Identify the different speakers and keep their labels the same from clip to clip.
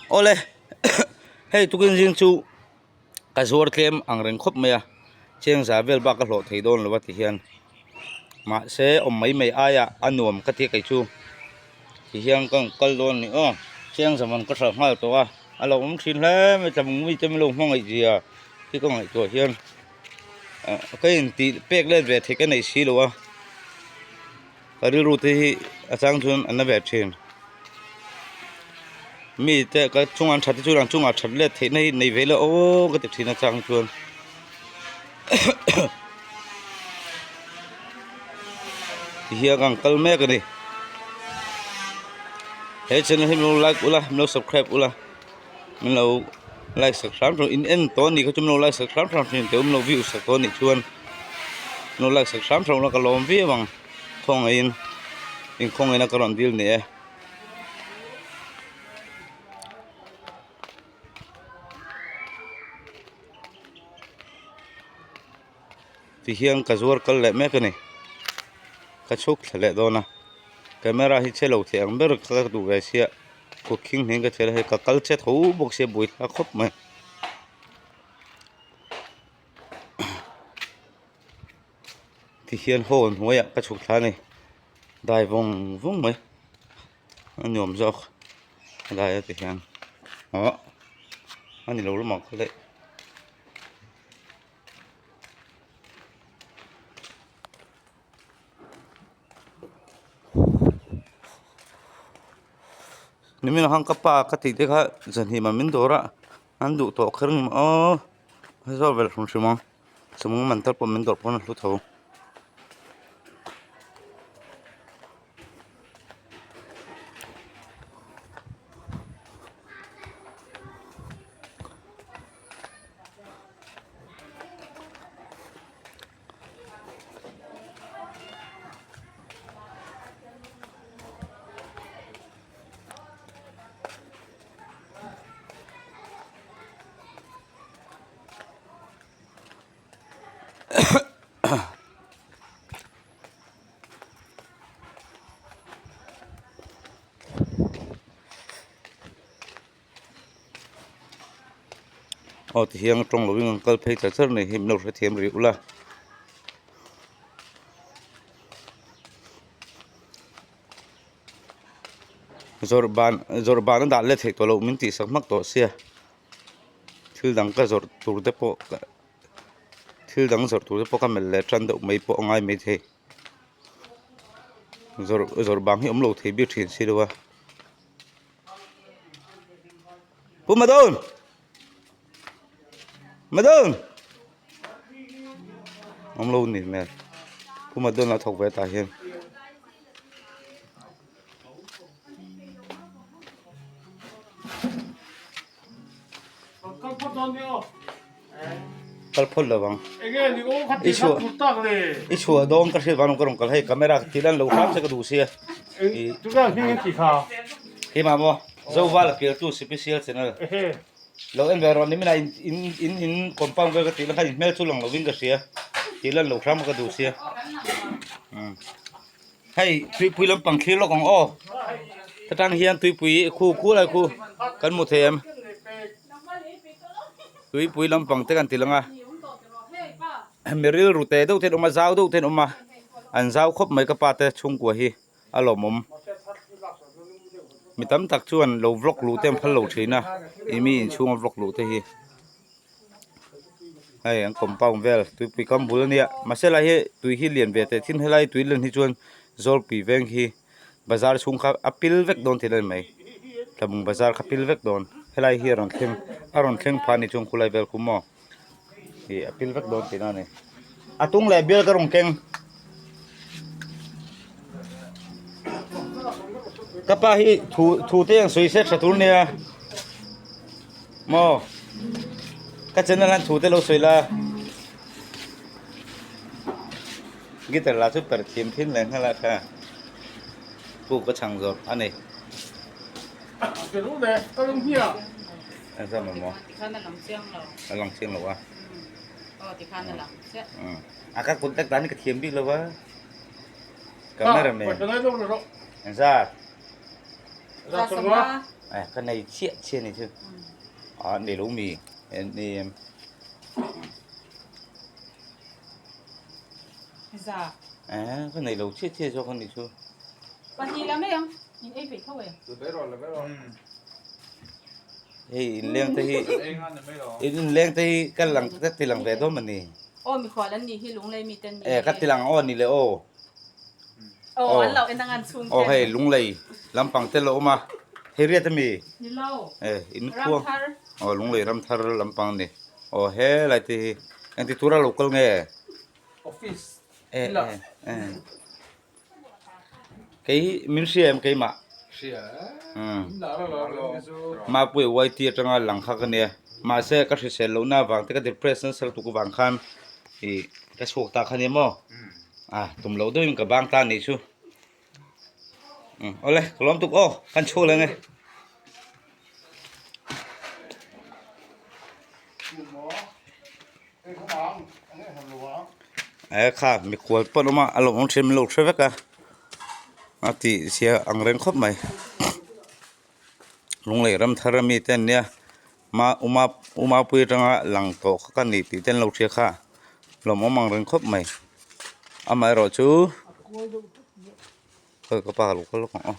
Speaker 1: Awle hei tukin zing chu ka zuar tlem ang reng khawp mai a cheng za vel bak ka hlawh thei dawn lo a ti hian mahse awm mai mai aia a nuam ka ti kei chu ti hian ka kal dawn a ni aw cheng zaman ka hralh nghal tawh a a lo awm thin hle mai tlangval mite min lo hmangaih zia hi ka ngaihtuah hian ka intih pek let ve theih ka nei si lo a. Ka rilru te hi a chang chuan an la ve thin mi te ka chungah an that te chuan an chungah that let theih na hi nei ve ila aw ka ti thin a chang chuan tihian an kal mek a ni he channel hi min lo like ula min lo subscribe ula min lo like sak hram hram in en tawh a nih kha chu min lo like sak hram hram thin teh u min lo view sak tawh a nih chuan min lo like sak hram hram ula ka lawm viau ang khawngaihin inkhawngaihin a ka rawn dil ni e. Tihian ka zuar kal leh mek a ni ka chhuk thla leh dawn a camera hi che lo thei ang ber ka duh ve sia kut khing hnih in ka chel a hei ka kal che tho bawk sia buai thlak khawp mai. Tihian hall hnuaiah ka chhuk thla a ni dai vawng vawng mai a nuam zawk a lai ah te hian ah a ni lo lamah kha leh. Nimin ah khan ka pa ka tih te kha zanhim ah min dawr a an duh tawh kher ang aw a zawt velh hrim hrim ang chumang man tar pawh min dawrh pawn a hlu tho. Aw ti hian tawng lovin an kal phei char char mai hi min lo hrethiam rih ula. Zawrh ban zawrh ban a dah let theih tawh loh min tih sak hmak tawh sia thil dang ka zawrh tur te pawh thil dang zawrh tur te pawh ka melh leh tan deuh mai pawh a ngai maithei zawrh zawrh bang hi awm lo thei bik thin si lo a. Pu Madon! Madon! Awm lo ni hmel. Pu Madon a thawk ve tah hian. Kal phawt lo ang. I chhuah i chhuah dawn ka hriat vang ka rawn kal hei camera ka tih lan lo hram se ka duh sia. Keimah maw Zovala pialtu special channel lo en ve rawh nimin ah in in in compound vel ka tih lan khan in hmel chu lang lovin ka hria tih lan lo hram ka duh sia. Hei tuipui lampang thlir lawk ang aw hetang hian tuipui khu khu lai khu kan hmu thei em tuipui lampang te kan ti lang a mi rilru te deuh te an awm a zau deuh te an awm a an zau khawp mai ka pa te chhungkua hi a lawmawm mi tam tak chuan lo vlog luh te an phal lo thin a ih mi inchhunga vlog luh te hi. Hei an compound vel tuipui kam bul ania mahse lai hi tui hi lian ve teh thin helai tui len hi chuan zawlpui veng hi bazar chhung kha a pil vek dawn tih a ni mai tlabung bazar kha pil vek dawn helai hi a rawn thleng a rawn thleng phah a nih chuan khulai vel khu maw ih a pil vek dawn tihna a ni a tung leh bial ka rawn keng ka pa hi thu thu te ang sawi se tha tur nia. Maw ka channel hian thu te lo sawi la guitar lah chu per thim thin leh nghal a kha puk ka chhang zawrh a ni. A lang chiang lo a a ka contact dan hi ka thiam bik lo va cameraman engzat. Eh ka nei chiah chiah ni chu. Ah nei lo mi nei em.
Speaker 2: Za.
Speaker 1: Eh ka nei lo chiah chiah zawk ani chu.
Speaker 2: Pahnih la mai ang in ei peih tho em.
Speaker 1: Hei inleng te hi in inleng te hi ka lang ka ti lang ve dawn mawni.
Speaker 2: Aw mikhual an nih hi lunglei mi te an nih
Speaker 1: hi. Eh ka ti lang aw ni le aw.
Speaker 2: Aw an lo en ang an chhung
Speaker 1: ten. Aw hei lunglei lampang te lo awm a hei riat ami.
Speaker 2: Ni lo.
Speaker 1: Eh in khuang.
Speaker 2: Ramthar.
Speaker 1: Aw lunglei ramthar lampang ni. Aw helai te hi engti tura lo kal nge.
Speaker 3: Office.
Speaker 1: Eh eh eh. Kei min hria em keimah?
Speaker 3: Hria
Speaker 1: e.
Speaker 3: Mapui
Speaker 1: YT atanga lang kha ka nia. Mahse ka hrisel lohna avang te ka depress nasa lutuk avang khan ih ka chhuak ta kha nia maw? Ah tum loh deuhin ka bang ta nih chu. Awle ka lawm tuk aw kan chhuak leh nge. Eh kha mikhual pawh an awm a a lawmawm thin min lo hre vek a a tih zia ang reng khawp mai lunglei ram thar ami te an nia ma uma umapui atanga lang tawh kha ka ni tih te an lo hria kha lawmawm ang reng khawp mai amaherawh chu khawi ka pa lo kal lawk ang aw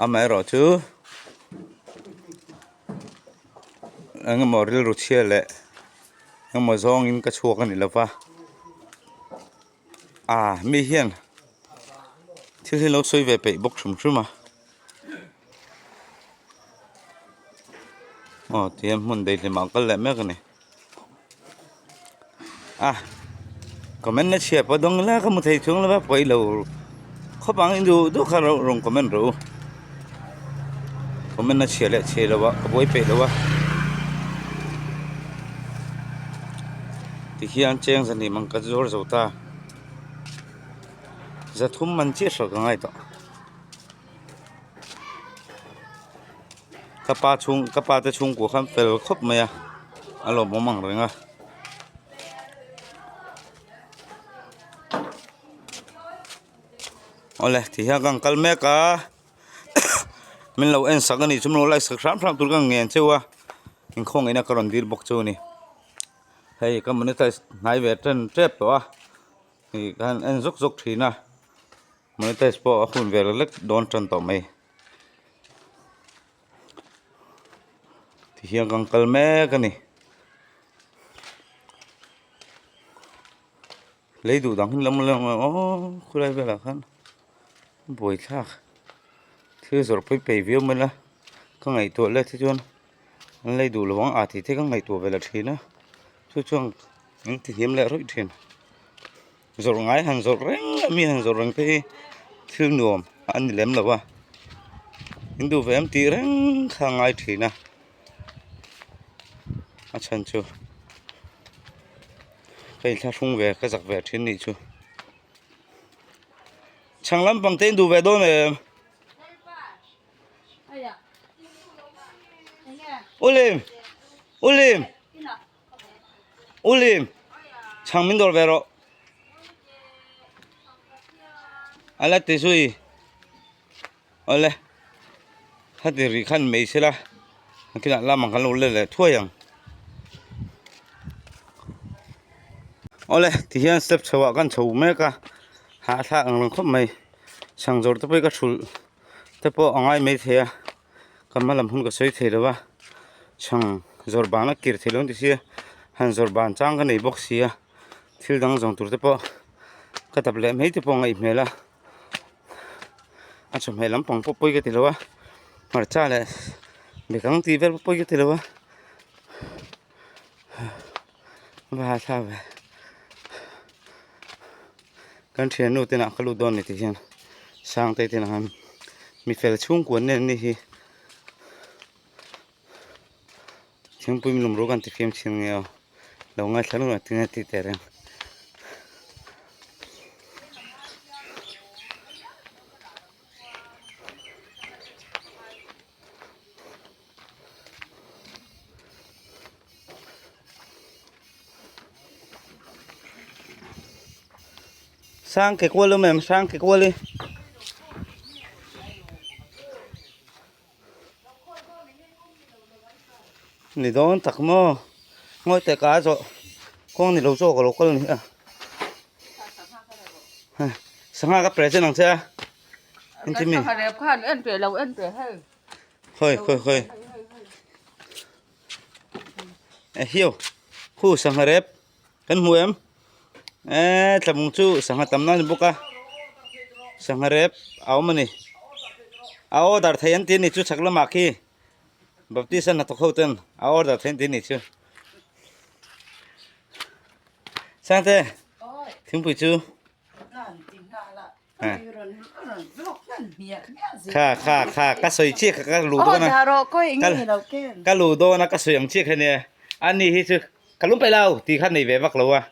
Speaker 1: amaherawhchu eng emaw rilru chhia leh eng emaw zawngin ka chhuak a ni lo va ah mi hian thil hi lo sawi ve peih bawk hrim hrim a aw tihian hmun daihlim ah kal leh mek a ni. A comment na chhia pawh dawng ila ka hmu thei chung lova pawi lo khawp ang in duh duh kha rawn comment rawh u comment na chhia leh chhe lo ah ka buai peih lo a tikhian cheng zahnih mang ka zuar zo ta zathum man chiah hrilh ka ngai tawh. Ka pa chhung ka pa te chhungkua khan fel khawp mai a a lawmawm ang reng a. Awle ti hian ka han kal mek a min lo en sak a nih chu min lo like sak hram hram tur ka ngen cheu a inkhawng ina ka rawn dil bawk chu a ni hei ka monetize hnai ve ṭan ṭep tawh a ih ka han en zawk zawk ṭhin a. Monetize pawh a hun vel lek dawn tan tawh mai tihian kan kal mek a ni lei duh dang hi lam lam aw khulai velah khan buaithlak thil zawrh pui peih viau mai la ka ngaihtuah let hi chuan an lei duh lo ang a tih te ka ngaihtuah ve leh thin a chu chuan min ti hniam leh rawih thin. Zawrh ngai han zawrh reng a mi han zawrh reng te hi thil nuam a ni lem lo a in duh ve em tih reng kha a ngai thin a a chhan chu ka inthlahrung ve ka zak ve thin nih chu chhang lampang te in duh ve dawn em. Ulim ulim. Ulim chhang min dawr ve rawh a la ti zui awle khati rih khan mai sela nakinah lamah kan lo let leh thuai ang awle tihian step chho ah kan chho mek a hahthlak ang reng khawp mai chhang zawr te pawh hi ka hrulh te pawh a ngai maithei a. Ka hma lam hun ka sawi thei lo a chhang zawrh ban a kir thei lo an ti sia han zawrh ban chang ka nei bawk sia thil dang zawng tur te pawh ka dap leh mai te pawh a ngaih hmel a a chawhmeh lampang pawh pawi ka ti lo a hmarcha leh bekang tih vel pawh pawi ka ti lo a va hahthlak ve kan thiannu te inah ka lut dawn ni tih hian Sangtei te inah khan mi fel chhungkua an ni hi thingpui min lawm ru kan ti fiam thin nge aw lo ngaithla luh ang tinge tih teh reng. Sang ke kual awm em sang ke kual hi. Ni dawn tak maw? Ngawi teh ka zawh kawng ni lo zawk a lo kal ni a. Sangha ka present ang che a. Engtin mi?
Speaker 2: Sangha rep khan en teh lo en teh hei.
Speaker 1: Khawi khawi khawi. E hiu khu sangha rep kan hmu em? E tlamung chu sangha tam na ni bawk a. Sangha rep a awm a ni. A order thei an ti a ni chu chhak lamah khi. Baptist a hnathawk ho ten a order theih an ti ni chu. Sangte, thingpui chu. Kha kha kha ka sawi chiah kha ka lu dawn a. Ka lu dawn a ka sawi ang chiah kha nia. Ani hi chu ka lum peih lo tih kha nei ve vak lo a.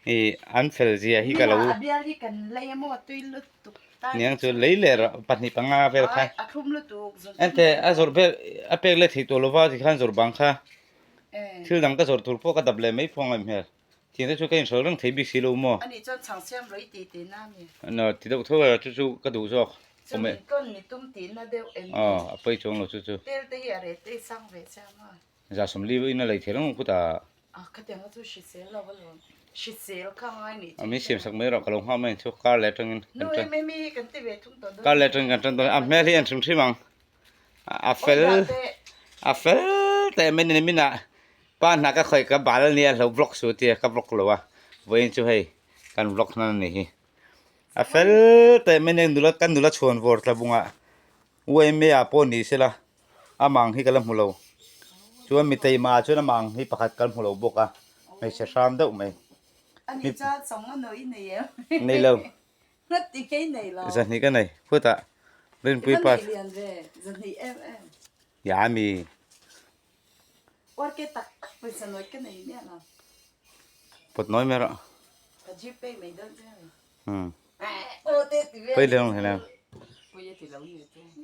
Speaker 1: Ih an fel zia hi ka lo. Niang chu lei leh pahnih panga vel kha ente a zawrh vel a pek leh theih tawh lova tikhan zawrh bang kha thil dang ka zawrh tur pawh ka dap leh mai pawh a ngaih hmel thian te chu ka inhrawlh reng thei bik si lo maw ti deuh tho a chu chu ka duh zawk aw a pawi chuang lo chu chu. Za sawmli in a lei thei reng khutah. A min siam sak mai erawh ka lo nghak mai ang chu kar leh atangin kan tan kar leh atangin kan tan dawn a hmel hi an hrim hrim ang a fel a fel teh mai ni minah pa hna ka khawih ka bal ania hlo vlog su tia ka vlog lo a vawiin chu hei kan vlog hnan a ni hi a fel teh mai ni nula kan nula chhuan vawr tla bungah U_M_A ah pawh ni sela. A mang hi ka la hmu lo. Chuan mi teima chuan a mang hi pakhat ka la hmu lo bawk a, hmeichhe hram deuh mai.
Speaker 4: Ani chuan sawng a nawi nei em?
Speaker 1: Nei lo.
Speaker 4: Ngati ngei nei lo.
Speaker 1: Zahnih ka nei. Khutah Rinpui pa.
Speaker 4: I va nei lian ve, zahnih em em.
Speaker 1: Ya mi.
Speaker 4: Uar ke tak tak pawisa nawi ka nei miah lo.
Speaker 1: Pawt nawi mai rawh.
Speaker 4: Ka gpay mai dawn che mi.
Speaker 1: Hmm. Pui leh ang hlem.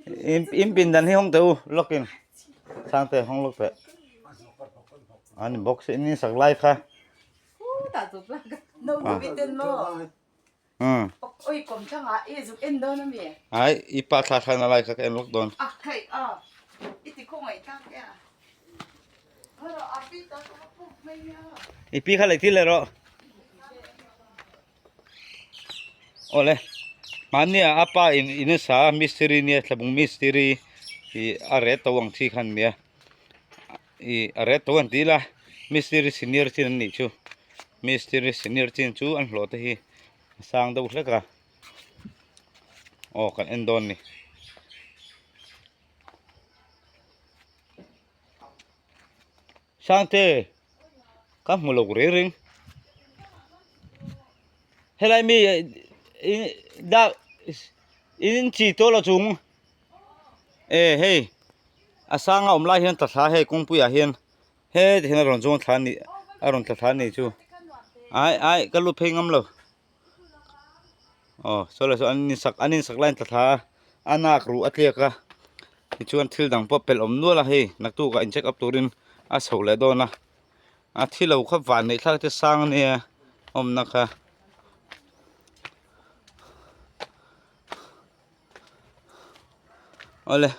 Speaker 1: In in pin dan hi hong teh u lawk in. Sang te hong lawk teh. An box in in sak lai kha. Hmm.
Speaker 4: Oi kom thanga i zuk en dawn ami.
Speaker 1: Ai i pa thla thla na lai kha ka en lawk dawn.
Speaker 4: A khai a. I ti khaw ngai tak ya.
Speaker 1: I pi kha lei til leh rawh. Awle mahni ah a pa in in a sa a mistiri nia thlabung mistiri ih a ret to ang chi kha an nia ih a ret to an tih ila mistiri senior chin an nih chu mistiri senior chin chu an hlawh te hi a sang deuh hlek a aw kan en dawn a ni. Sangte ka hmu lo reng reng helai mi dah in chi tawh lo chung e hei a sanga awm lai hian tla thla hei kawngpui ah hian heti hian a rawn zawng thla a nih a rawn tla thla a nih chu ai ai ka lut phei ngam lo. Aw saw lai saw an insak an insak lai an tla thla a a nak ruh a tliak a tichuan thil dang pawh pelh awm nual a hei naktuk ah in check up turin a chho leh dawn a a thi lo kha van neih thlak te sang ania awmna kha. Awle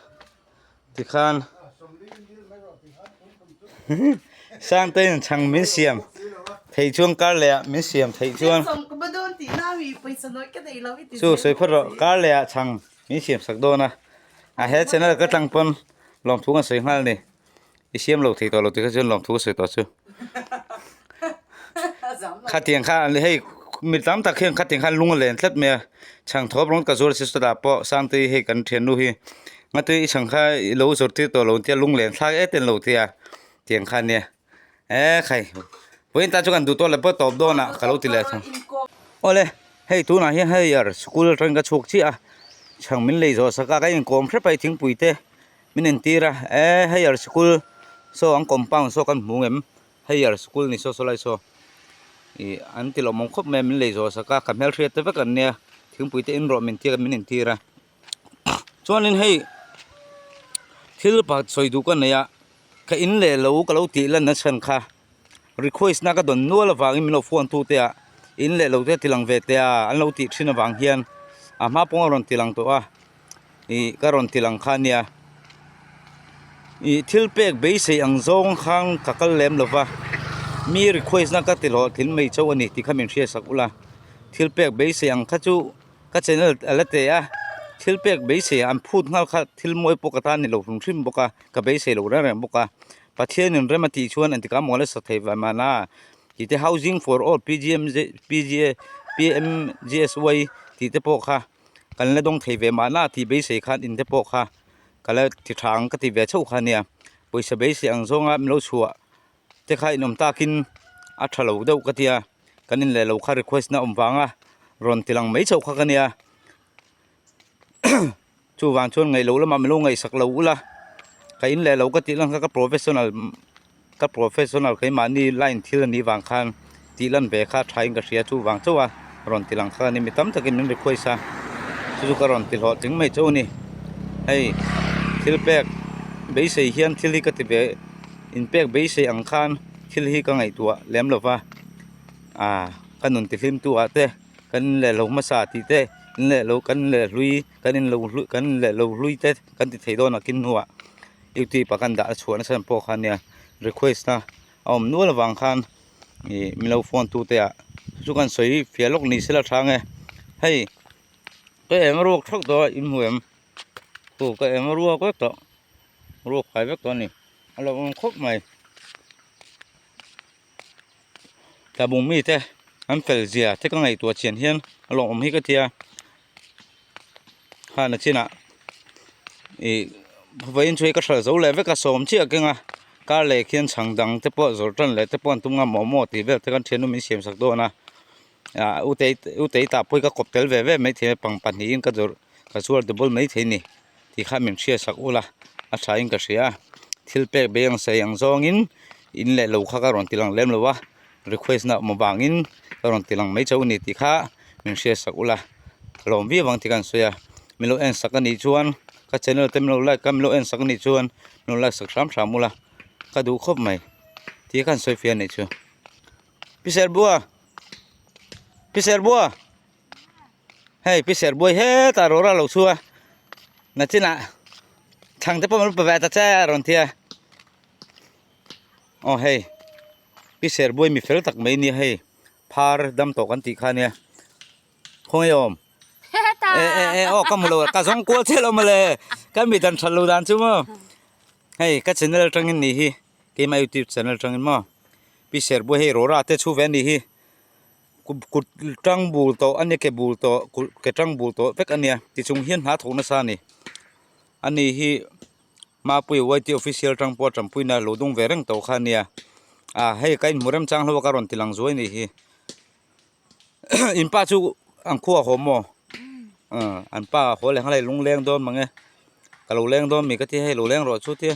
Speaker 1: tikhan Sangtein chhang min siam theih chuan kar leh ah min siam theih chuan chu sawi phawt rawh kar leh ah chhang min siam sak dawn a a he channel ka tlang pawn lawmthu kan sawi nghal a ni i siam lo thei tawh lo tikha chuan lawmthu ka sawi tawh chu khatiang kha hei mi tam tak hian khatiang khan lung a len tlat mai a chhang thawp rawng ka zuar si chutah pawh Sangtei hei kan thiannu hi ngatui i chhang kha i lo zawrh tir tawh lo tia lung len thlak et en lo tia tiang kha ania e khai vawiin tan chu kan duh tawh leh pawh tawp dawn ah ka lo ti leh thung awle hei tunah hian hei ar school atangin ka chhuak chiah a chhang min lei zawh sak a ka inkawm hrep a thingpui te. Min entir a e higher school saw an compound saw kan hmu ngem higher school ni saw saw lai saw ih an ti lawmawm khawp mai a min lei zawh sak a ka hmelhriat te vek an nia thingpui te in rawh min tir a min entir a chuanin hei thil pakhat sawi duh ka nei a ka in leh lo ka lo tih lan na chhan kha request na ka dawn nual avangin min lo phone tu te ah in leh lo te ti lang ve teh a an lo tih thin avang hian a hma pawng a rawn ti lang tawh a. Ih ka rawn ti lang kha ania. Ih thil pek beisei ang zawng khan ka kal lem lo va, mi request na ka ti hlawhtling mai chauh a ni tih kha min hriatsak ula. Thil pek beisei ang kha chu ka channel a la teh a, thil pek beisei an phut nghal kha thil mawi pawh ka tan ni lo hrim hrim bawk a, ka beisei lo reng reng bawk a. Pathianin rem a tih chuan engtikah maw la sak thei vah mahna tih te housing for all PGMJ PGA PMGSY tih te pawh kha kan la dawng thei ve mahna tih beisei khan in te pawh kha ka la ti tha ang ka ti ve chauh kha ania pawisa beisei ang zawnga min lo chhuah te kha inawm takin a tha lo deuh ka tia kan in leh lo kha request na awm vanga rawn ti lang mai chauh kha ka nia chuvang chuan ngaih loh lamah min lo ngaihsak lo ula ka in leh lo ka tih lang kha ka professional Ka professional keimahni line thil a nih vang khan tih lan ve kha thain ka hria chuvang chauh a rawn ti lang kha a ni. Mi tam takin min request a, chu chu ka rawn ti hlawhtling mai chauh a ni. Hei thil pek beisei hian thil hi ka ti ve inpek beisei ang khan thil hi ka ngaihtuah lem lo va, ah ka nun tihlimtu ah te kan in leh lo hmasa tih te in leh lo kan leh hlui kan in lo hlui kan in leh lo hlui te kan ti thei dawn a kin hnuah. Youtube ah kan dah a chhuah nasa pawh kha nia request na a awm nual avang khan ih min lo phone tu te ah chu kan sawi fiah lawk ni sela tha nge hei ka eng ruak thak tawh a in hmu em aw ka eng ruak vek tawh ruak fai vek tawh a ni a lo awm khawp mai tlabung mite an fel zia te ka ngaihtuah chian hian a lawmawm hi ka tia. Hana chinah ih vawiin chu hei ka hralh zo leh vek a sawm chiah a keng a kar leh khian chhang dang te pawh zawrh tan leh te pawh an tum nghal mawh mawh tih vel te khan thiannu min siam sak dawn a ah u tei u tei tah pawh hi ka kawp tel ve ve maithei a pang pahnihin ka zawrh ka zuar double maithei a ni tih kha min hriat sak ula a tha in ka hria a thil pek bei ang sawi ang zawngin in leh lo kha ka rawn ti lang lem lo a. Request na awm avangin ka rawn ti lang mai chauh a ni tih kha min hriat sak ula ka lawm viau ang tih ka han sawi a min lo en sak a nih chuan ka channel te min lo like a min lo en sak a nih chuan min lo like sak hram hram ula ka duh khawp mai tih kha an sawi fiah a nih chu Pi Serbua Pi Serbua hei Pi Serbuai hetah rawra lo chhu a nachinah thlang te pawh min lo pe ve ta che a rawn ti a aw hei. Pi Serbuai mi fel tak mai nia hei phar dam tawh kan tih kha nia khawnge awm e e e aw ka hmu lo ka zawng kual chiah lo mawle ka mi dan that lo dan chu maw hei ka channel atangin nih hi keimah youtube channel atangin maw Pi Serbuai hei rawra te chhu ve a nih hi kut tang bul tawh a nia ke bul tawh ke tang bul tawh vek a nia tichung hian hna thawk nasa a ni ani hi. Mapuia YT official tang pawh tanpuina lo dung ve reng tawh kha ania ah hei ka inhmu remchang hlauh a ka rawn ti lang zuai anih hi in pa chu an khua haw maw ah an pa haw leh nghal a lung leng dawn mang e ka lo leng dawn mi ka ti hei lo leng rawh chu tia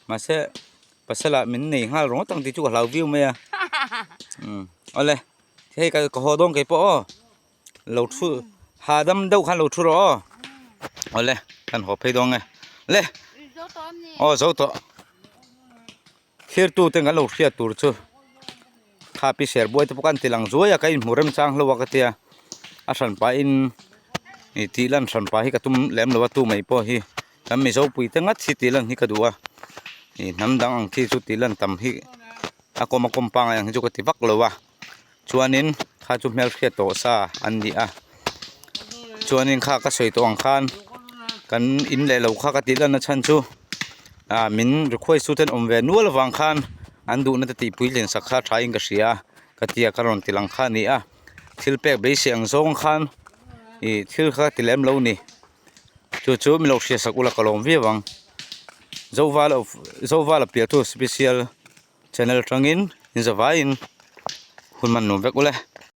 Speaker 1: mahse pasal ah min nei nghal ringawt ang tih chu ka hlau viau mai a umm awle hei ka haw dawn keipawh aw. Lo thu hahdam deuh khan lo thu rawh aw awle kan haw phei dawn nge le aw zo tawh thlir tu ten kan lo hriat tur chu kha pi ser buai te pawh khan ti lang zuai a ka inhmu remchang hlauh a ka tia a hran pahin ih tih lan hran pah hi ka tum lem lo a tu mai pawh hi kan mizo pui te ngat hi tih lan hi ka duh a ih hnam dang ang khi chu tih lan tam hi a kawm a kawm pangai ang hi chu ka ti vak lo a. Chuanin kha chu hmelhriat tawh sa an ni a chuanin kha ka sawi tawh ang khan kan in leh lo kha ka tih lan na chhan chu ah min request tu ten awm ve nual avang khan an duhna te tih puitlin sak kha tha in ka hria a ka tia ka rawn ti lang kha a ni a thil pek beisei ang zawng khan ih thil kha ti lem lo ni chu chu min lo hriat sak ula ka lawm viau ang zovala zovala piah tu special. Channel atangin in zavaiin hun man nuam vek ule.